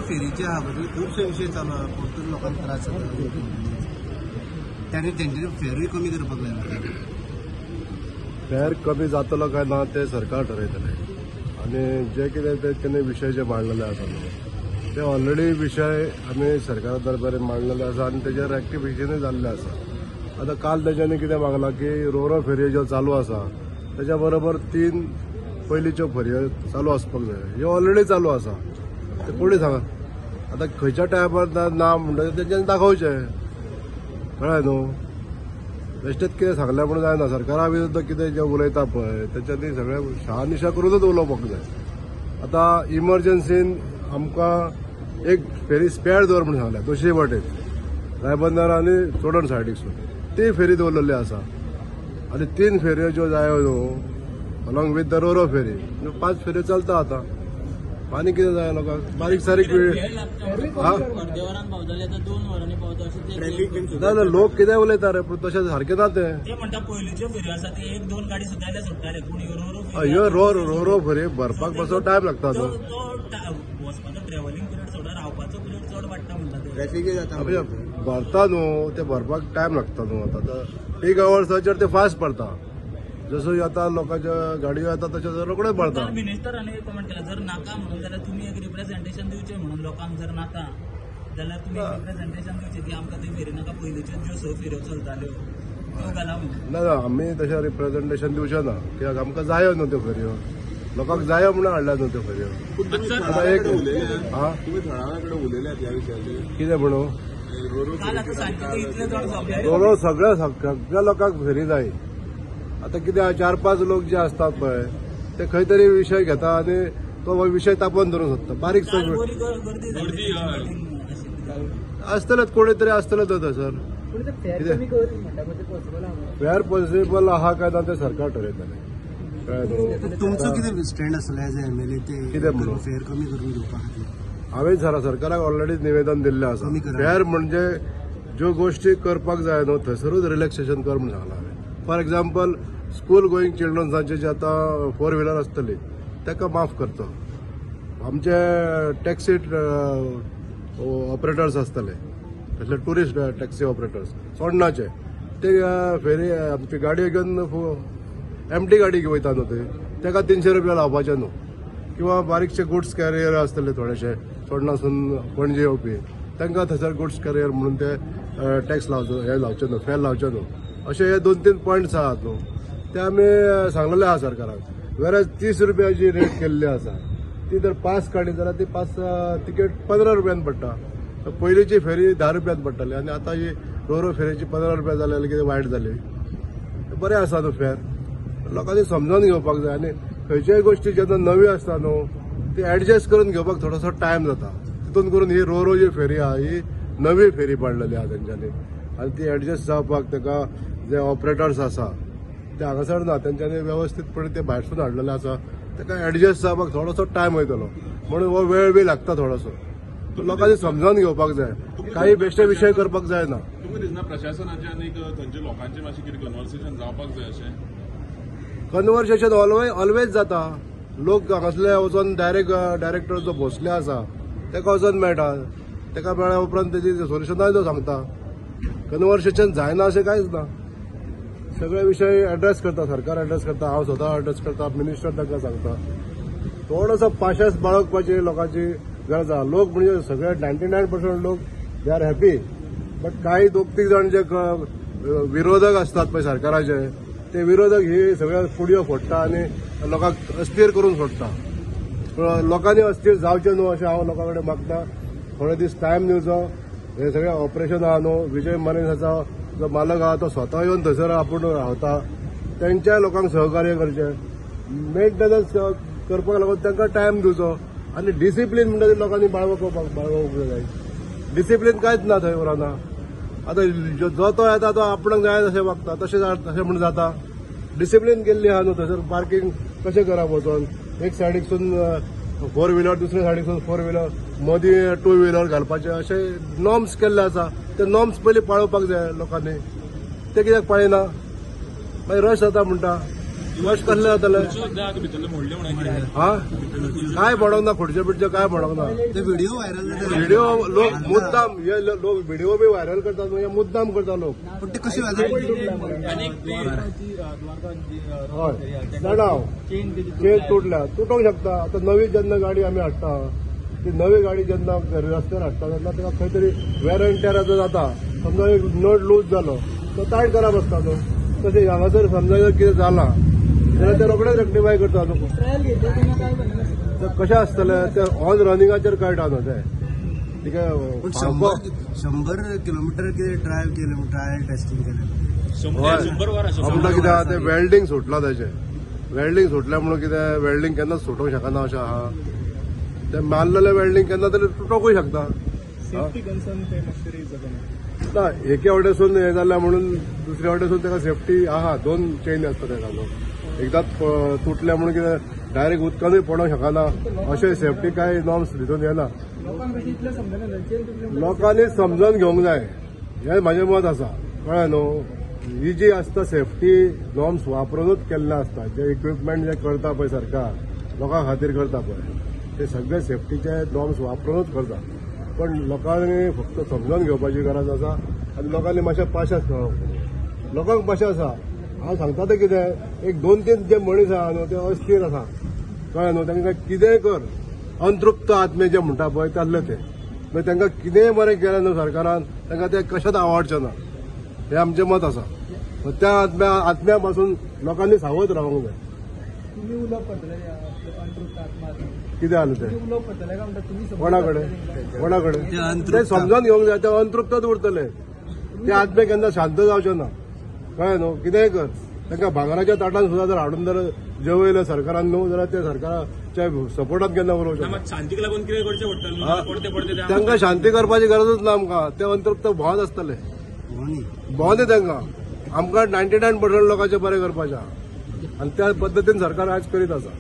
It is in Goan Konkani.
फेरीचे आहा पळय खुबशे विशय चालू आहा, परतून लोकांक त्रास जाता, तांणी तेंच्यांनी फेरूय कमी करपाक जाय. फेर कमी जातलो काय ना ते सरकार ठरयतले आनी जे कितें ते तेणे विशय जे मांडलेले आसा न्हू ते ऑलरेडी विशय आमी सरकारा दरबार मांडलेले आसा आनी तेजेर रेक्टिफिकेशनूय जाल्लें आसा. आतां काल तेज्यांनी कितें मागलां की रोरो फेरयो ज्यो चालू आसा तेज्या बरोबर 3 पयलींच्यो फेरयो चालू आसपाक जाय, ह्यो ऑलरेडी चालू आसा. ते कोणी सांगा आतां खंयच्या टायमार ना म्हणटा तेंच्यांनी दाखोवचें, कळ्ळें न्हू. बेश्टेच कितें सांगलें म्हणून जायना, सरकारा विरुद्ध कितें जें उलयता पळय तेच्यांनी सगळें शहानिशा करूनच उलोवपाक जाय. आतां इमर्जन्सीन आमकां एक फेरी स्पेअर दवर म्हणून सांगल्या दुसरे वाटेन रायबंदर आनी चोडण सायडीकसून ती फेरी दवरलेली आसा आनी 3 फेरयो ज्यो जायो न्हू along with the roro ferry 5 फेरयो चलता आतां. आनी कितें जाय लोकांक बारीक सारीक ना ना लोक कितें उलयता रे, पूण तशें सारकें ना तें. ह्यो रोरो फेरी भरपाक मातसो टायम लागता न्हू, भरता न्हू ते भरपाक टायम लागता न्हू. आतां पीक आवर्साचेर ते फास्ट भरता, जसो येता लोकांच्या गाडयो येता तशें रोखडेच भरता. मिनिस्टरान एक कमेंट केला, जर नाका म्हणून जाल्यार तुमी एक रिप्रेझेंटेशन दिवचें म्हणून लोकांक, जर नाका जाल्यार तुमी रिप्रेझेंटेशन दिवचें की आमकां ते फेरी नाका, पयलींच्यो ज्यो 6 फेऱ्यो चलताल्यो त्यो घाला म्हणून. ना ना आमी तशें रिप्रेझेंटेशन दिवचें ना, कित्याक आमकां जायो न्हू त्यो फेरयो, लोकांक जायो म्हणून हाडल्या न्हू त्यो फेरयो. आतां एक कितें म्हणून रोरो सगळ्या सगळ्या लोकांक फेरी जाय. आतां कितें 4-5 लोक जे आसतात पळय ते खंय तरी विशय घेता आनी तो विशय तापोवन धरूंक सोदता. बारीक आसतलेच कोणी तरी आसतलेच थंयसर. फेर पॉसिबल आहा काय ना ते सरकार ठरयतलें. तुमचो कितें स्टँड आसलो एज एमएलए ते कितें म्हणून फेर कमी करून घेवपा खातीर? हांवें सरकाराक ऑलरेडी निवेदन दिल्लें आसा. फेर म्हणजे ज्यो गोश्टी करपाक जाय न्हू थंयसरूच रिलॅक्सेशन कर म्हणून सांगलां हांवें. फॉर एग्जाम्पल स्कूल गोईंग चिल्ड्रन्सांचे जे आतां 4 व्हिलर आसतली ताका माफ करचो. आमचे टॅक्सी ऑपरेटर्स आसतले तसले ट्युरिस्ट टॅक्सी ऑपरेटर्स चोडणाचे ते फेरी आमची गाडयो घेवन एमटी गाडी घेवन वयता न्हू ते ताका 300 रुपया लावपाचे न्हू. किंवा बारीकशे गुड्स कॅरियर आसतले थोडेशे चोडणासून पणजे येवपी तांकां थंयसर गुड्स कॅरियर म्हणून ते टॅक्स लावचो हे लावचे न्हू, फेर लावचे न्हू. अशे हे 2-3 पॉयंट्स आहात न्हू ते आमी सांगलेले आहा सरकाराक. वेराज 30 रुपयाची रेट केल्ली आसा ती जर पास काडली जाल्यार ती पास तिकेट 15 रुपयान पडटा. पयलींची फेरी 10 रुपयान पडटाली आनी आतां ही रोरो फेरीची 15 रुपया जाली जाल्यार कितें वायट जाली. बरें आसा न्हू फेर, लोकांनी समजून घेवपाक जाय. आनी खंयच्याय गोश्टी जेन्ना नवी आसता न्हू ती एडजस्ट करून घेवपाक थोडोसो टायम जाता. तितून करून ही रोरो जी फेरी आहा ही नवी फेरी पाडलेली आहा तेंच्यांनी आनी ती एडजस्ट जावपाक ताका जे ऑपरेटर्स आसा ते हांगासर ना तेंच्यांनी वेवस्थीतपणे ते भायरसून हाडलेले आसा ताका एडजस्ट जावपाक थोडोसो टायम वयतलो म्हणून हो वेळ बी लागता थोडोसो. लोकांनी समजावन घेवपाक जाय, काही बेश्टे विशय करपाक जायना. तुमकां दिसना प्रशासनाचे आनी थंयच्या लोकांचे मातशें कितें कन्वर्सेशन जावपाक जाय? अशें कन्वर्सेशन ऑलवेज जाता. लोक हांगासले वचोन डायरेक्ट डायरेक्टर जो भोसले आसा ताका वचोन मेळटा, ताका मेळ्ळ्या उपरांत तेजी सोल्युशनाय तो सांगता. कन्वर्सेशन जायना अशें कांयच ना. सगळे विशय एड्रेस करता, सरकार एड्रेस करता, हांव स्वता एड्रेस करता, मिनिस्टर तांकां सांगता. थोडोसो पाशेंस बाळगपाची लोकांची गरज आहा. लोक म्हणजे सगळे 99% लोक they are happy, but काही 2-3 जाण जे विरोधक आसतात पळय सरकाराचे ते विरोधक ही सगळ्या पुडयो फोडटा आनी लोकांक अस्थिर करून सोडटा. लोकांनी अस्थिर जावचें न्हू अशें हांव लोकां कडेन मागता. थोडे दीस टायम दिवचो. हे सगळें ऑपरेशन आहा न्हू, विजय मरीन्साचो जो मालक आहा तो स्वता येवन थंयसर आपूण रावता, तेंच्याय लोकांक सहकार्य करचें. मेंटेनन्स करपाक लागून तांकां टायम दिवचो आनी डिसिप्लीन म्हणटा ती लोकांनी बाळगोवपाक जाय. डिसिप्लीन कांयच ना थंय उरना. आतां जो तो येता तो आपणाक जाय तशें वागता, तशें तशें म्हण जाता. डिसिप्लीन केल्ली आहा न्हू थंयसर पार्किंग कशें करप, वचोन एक सायडीकसून 4 व्हिलर दुसरे सायडीकसून 4 व्हिलर मदीं 2 व्हिलर घालपाचे अशे नॉर्म्स केल्ले आसा. ते नॉर्म्स पयलीं पाळोवपाक जाय लोकांनी, ते कित्याक पाळिना? मागीर रश जाता म्हणटा. कशें कसलें जातलें? हा, काय पडोंक ना, खुर्चे बिडचे काय पडोंक ना. ते व्हिडिओ व्हायरल जाता, व्हिडिओ लोक मुद्दाम, हे लोक व्हिडिओ बी व्हायरल करतात, म्हणजे मुद्दाम करता लोक. पण ते कसे व्हायरल? हय जाणा हांव, चेन तुटल्या, तुटोंक शकता. आतां नवी जेन्ना गाडी आमी हाडटा, ती नवी गाडी जेन्ना रस्त्यार हाडटा तेन्ना ताका खंय तरी वेर एंड टेर जाता. समजा एक नट लूज जालो तो टायट करप आसता न्हू. तशें हांगासर समजा जर कितें जालां जाल्यार ते रोखडेच रेक्टिफाय करता न्हू. कशें आसतलें तें ऑन रनिंगाचेर कळटा न्हू तें. पण 100 किलोमिटर कितें ड्रायव्ह केलें, ट्रायल टेस्टिंग केलें. आमकां कितें आहा तें वेल्डिंग सुटलां ताजें, वेल्डिंग सुटलें म्हणून कितें वेल्डिंग केन्नाच सुटोवंक शकना अशें आहा. तें मारलेलें वेल्डिंग केन्ना तरी तुटोवंकूय शकता. ना, एके वटेसून हें जालें म्हणून दुसऱ्या वटेसून ताका सेफ्टी आहा. 2 चेनी आसता ताका न्हू. एकदांच तुटलें म्हणून कितें डायरेक्ट उदकानूय पडोंक शकना अशें सेफ्टी कांय नॉर्म्स भितून येना. लोकांनी समजून घेवंक जाय, हें म्हाजें मत आसा. कळ्ळें न्हू? ही जी आसता सेफ्टी नॉर्म्स वापरुनूच केल्लें आसता. जे इक्विपमेंट जे करता पळय सरकार लोकां खातीर करता पळय, ते सगळे सेफ्टीचे नॉर्म्स वापरुनूच करता. पण लोकांनी फक्त समजून घेवपाची गरज आसा आनी लोकांनी मातशें पाशास मेळोवंक. लोकांक पाशे आसा. हांव सांगता तें कितें, एक 2-3 जे मनीस आहा न्हू ते अस्थिर आसा. कळ्ळें न्हू? तांकां कितेंय कर, अंतृप्त आत्मे जे म्हणटा पळय तासले ते. मागीर तांकां कितेंय बरें केलें न्हू सरकारान, तांकां तें कशेंच आवडचें ना, हें आमचें मत आसा. त्या आत्म्या पासून लोकांनी सावध रावंक जाय. कितें जालें तें कोणा कडेन कोणा कडेन ते समजून घेवंक जाय. ते अंतृप्तच उरतले, ते आत्मे केन्ना शांत जावचे ना. कळ्ळें न्हू? कितेंय कर, तांकां भांगराच्या ताटान सुद्दां जर हाडून जर जेवयलें सरकारान न्हू जाल्यार ते सरकाराच्या सपोर्टात केन्ना उलोवचें. शांतीक लागून कितें करचें पडटलें? तांकां शांती करपाची गरजूच ना आमकां. ते अंतृप्त भोंवत आसतले, भोंवते तांकां. आमकां 99% लोकांचें बरें करपाचें आनी त्या पद्दतीन सरकार आज करीत आसा.